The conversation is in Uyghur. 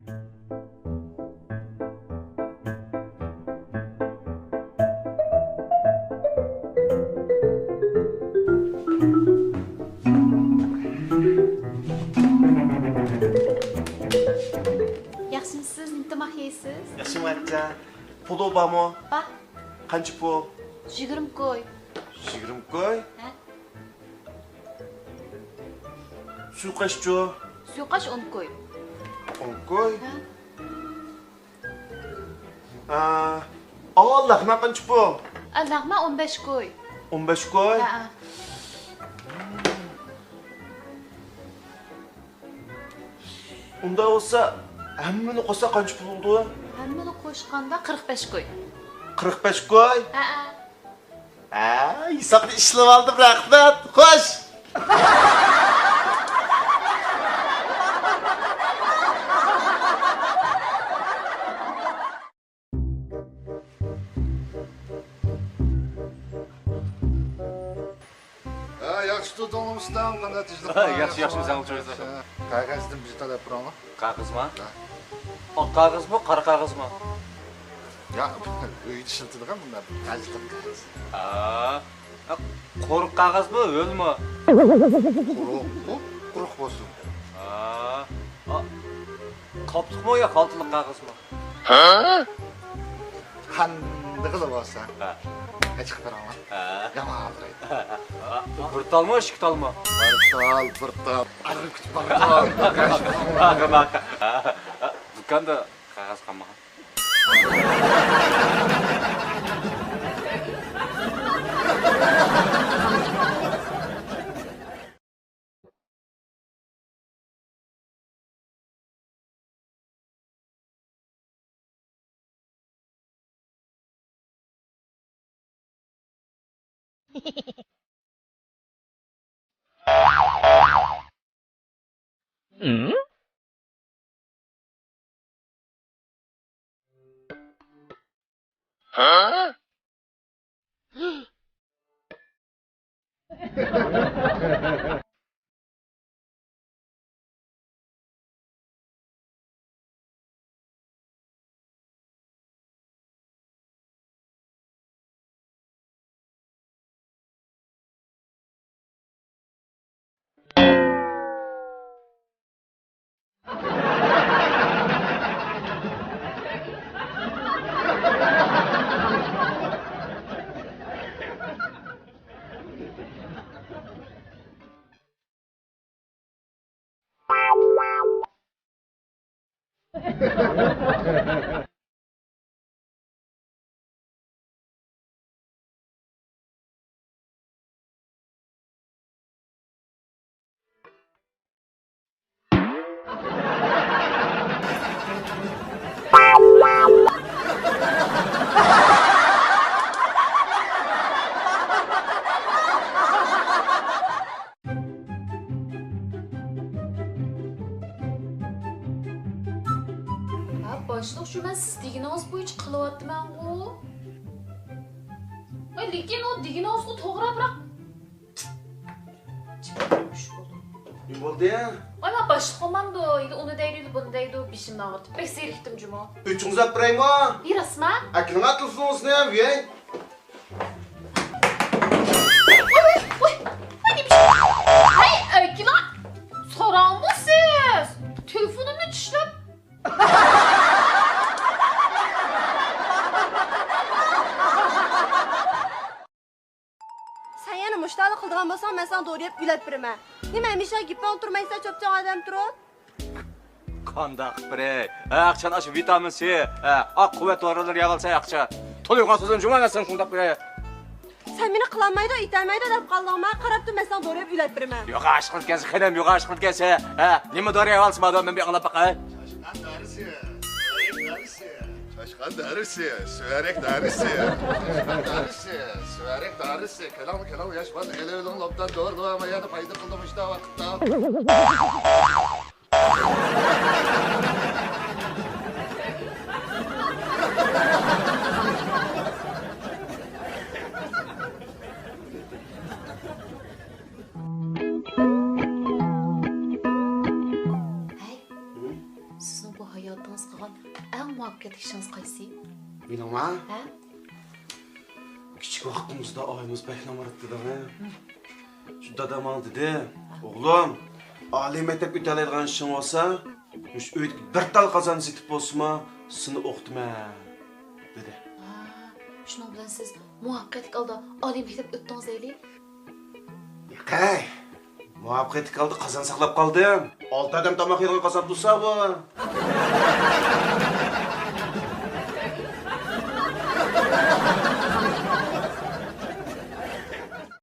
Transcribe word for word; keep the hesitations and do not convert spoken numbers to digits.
ياخشىمۇسىز؟ نېمە تاماق يەيسىز؟ ياخشىمۇ، ئاچا؟ پۇلۇ بارمۇ؟ بار. قانچە پۇل؟ يىگىرمە كوي. يىگىرمە كوي؟ ھە. سۇيۇقئاشچۇ؟ سۇيۇقئاش ئون كوي. ئون كوي؟ ھە. ئا، ئاۋۇ لەغمەن قانچە پۇل؟ ئا، لەغمەن ئون بەش كوي. ئون بەش كوي؟ ھە، ھە. ئۇنداق بولسا، ھەممىنى قوشسا قانچە پۇل بولىدۇ؟ ھەممىنى قوشقاندا قىرىق بەش كوي. قىرىق بەش كوي؟ ھە، ھە. ھە، ھېسابنى ئىشلىۋالدىم، رەھمەت. خوش! ھە، ياخشى تۇردۇڭلارمۇ ئۇستام، قانداق تىنچلىقمۇ؟ ھە، ياخشى، ياخشى، ساڭا چويزا. قەغەزدىن بىر تال ئېلىپ بېرىڭلار. قەغەزمۇ؟ ھە. ئاق قەغەزمۇ، قارا قەغەزمۇ؟ يا، ئۆيدە ئىشلىتىدىغان بۇنداق قەغەز. ھە. ھە، قۇرۇق قەغەزمۇ، ھۆلمۇ؟ قۇرۇق، قۇرۇق بولسۇن. ھە. ئا، قاپلىقمۇ يا خالتىلىق قەغەزمۇ؟ ھە؟ قاندىقىلا بولسا، ھە. ئېچىقىپ بېرىڭلار. ھە. يامان ئالدىرايدۇ. بىر تالمۇ، ئىككى تالمۇ؟ بىر تال، بىر تال. ئارغا كۈتۈپ بىر تال. دۇكاندا قەغەز قالمىغان. ھە، باشلىق، شۇ مەن سىز دېگىنىڭىز بويىچە قىلىۋاتىمەنغۇ. ۋاي، لېكىن ئۇ دېگىنىڭىزغۇ توغرا، بىراق نېمە بولدى؟ ۋاي، مانا باشلىق بولمامدۇ؟ ئۇنى دەيدۇ، بۇنى دەيدۇ، بېشىمنى ئاغرىتىپ. بەك زېرىكتىم جۇمۇ. ئۆچىڭىزنى ئەپ بېرەيمۇ؟ ھە، راستما؟ ئەكېلىڭە تېلېفونىڭىزنى، ۋىي. ۋاي، ۋاي، ۋاي، ۋاي، نېمە ئىش؟ ھەي، ئەكېلىڭە. ساراڭمۇ سىز؟ تېلېفونۇمنى چىشلەپ. سەن يەنە مۇشۇنداقلا قىلىدىغان بولساڭ، مەن ساڭا دورا يەپ ئۆلەپ بېرىمەن. نېمە، ھەمىشە گېپىڭدە تۇرمايسەن، چوپچوڭ ئادەم تۇرۇپ؟ قانداق قىلىپ بېرەي؟ ھە، ئاخشام ئاشۇ ۋىتامىن سى، ھە، ئاق قۇۋۋەت دورىلىرى يەۋالسا ياخشى. تولۇق سۆزۈم جۇمۇ، مەن ساڭا شۇنداق بېرەي. سەن مېنى قىلالمايدۇ، ئېتەلمەيدۇ دەپ قالدىڭما؟ قاراپ تۇر، مەن ساڭا دورا يەپ ئۆلەپ بېرىمەن. يوغان ئىش قىلىدىكەنسەن، خېنىم، يوغان ئىش قىلىدىكەنسەن. ھە، نېمە دورا يەۋالسا بارىدۇ، مەن بىر ئاڭلاپ باقاي. چاشقان دارىسى، سۈۋەرەك دارىسى، چاشقان دارىسى، سۈۋەرەك دارىسى، چاشقان دارىسى، سۈۋەرەك دارىسى. كېلىڭ، كېلىڭ، ياش بالا، ئېلىۋېلىڭ، ئوبدان دورىلىۋالما، يەنە پايدا قىلدى مۇشۇنداق ۋاقىتتا. ھەي، سىزنىڭ بۇ ھايا مۇۋەپپەقىيەتلىك ئىشىڭىز قايسى؟ مېنىڭما؟ ھە؟ كىچىك ۋاقتىمىزدا ئايىمىز بەك نامرات ئىدى. شۇ دادام ماڭا دېدى، ئوغلۇم، ئالىي مەكتەپ ئۆتەلەيدىغان ئىشىڭ بولسا، مۇشۇ ئۆيدىكى بىر تال قازان سېتىپ بولسىمۇ، سېنى ئوقۇتىمەن، دېدى. ھا، شۇنىڭ بىلەن سىز مۇۋەپپەقىيەتلىك ھالدا ئالىي مەكتەپ ئۆتتىڭىز دەيلى. ياقەي، مۇۋەپپەقىيەتلىك ھالدا قازان ساقلاپ قالدىم. ئالتە ئادەم تاماق يەيدىغان قازان تۇرسا بۇ.